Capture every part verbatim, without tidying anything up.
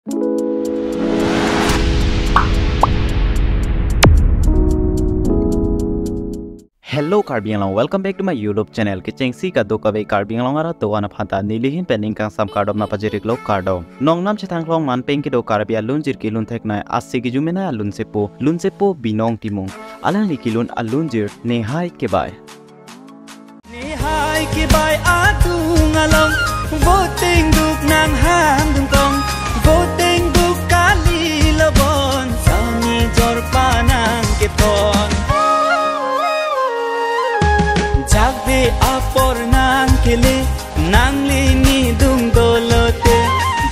Hello Karbi Anglong, welcome back to my YouTube channel. Kechengsi kadokave Karbi Anglong arat do-an aphan ta nelihin pen ningkangsam kardom nangpajir-iklo, kardom. Nongnam Chethangklong manpeng kedo Karbi alunjir kelun theknei, ase kejumenei alun sepo, lun sepo Binong Timung. Alangli kelun alunjir Nehai Kebai. Nehai kebai adung along, voting duk nang hang dungkong, voting duk kali lobon, sami jorpa nang kepon. Jakbe apor nang kele, nangli ni dung dolote,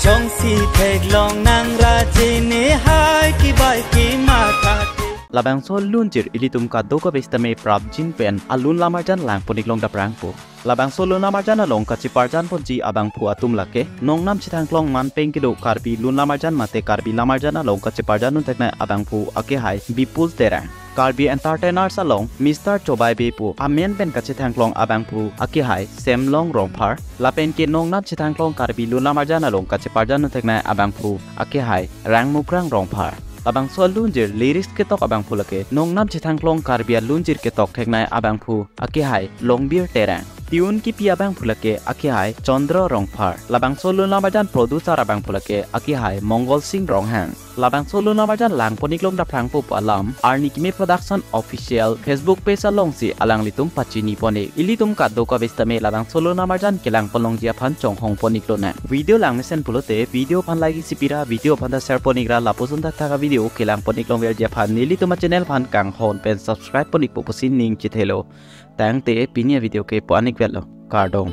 jongsi theklong nang raje, Nehai kebai kematha te. Labangso lunjir ilitum kadokave sitame prapjin pen alun lamarjan langpon-iklong daprangpo. Labangso lun lamarjan along kacheparjan ponji abangphu atum lake, Nongnam Chethangklong manpeng kedo Karbi lun lamarjan mate Karbi lamarjan along kacheparjan dun theknei abangphu akehai Bipul Terang. Karbi Entertainers along Mister Chobai Bey pu amen pen kachethangklong abangphu akehai Semlong Rongphar. Lapen ke Nongnam Chethangklong Karbi lun lamarjan along kacheparjan dun theknei abangphu akehai Rangmukrang Rongphar. Labangso alunjir lyrics ketok abangphu lake, Nongnam Chethangklong Karbi alunjir ketok theknei abangphu akehai Longbir Terang. Tune kipi abangphu lake akehai Chandra Rongphar. Labangso lun lamarjan producer abangphu lake akehai Mongol Sing Ronghang. Labangso lun lamarjan langpon-iklong daprangpo pu alam Arni Kimi Production Official Facebook page alongsi alanglitum pachinipon-ik. Ilitum kadokave sitame labangso lun lamarjan kelangpon longji aphan chonghongpon-iklonang. Video langmesen pulote video aphan like isi pira, video aphan ta share pon-ikra, lapuson thakthak avideo kelangpon-iklong verji aphan nelitum achannel aphan kanghon pen subscribe pon-ikpo pusi ning chethelo. Tangte pini avideo ke pu-an-ik vetlo. Kardom.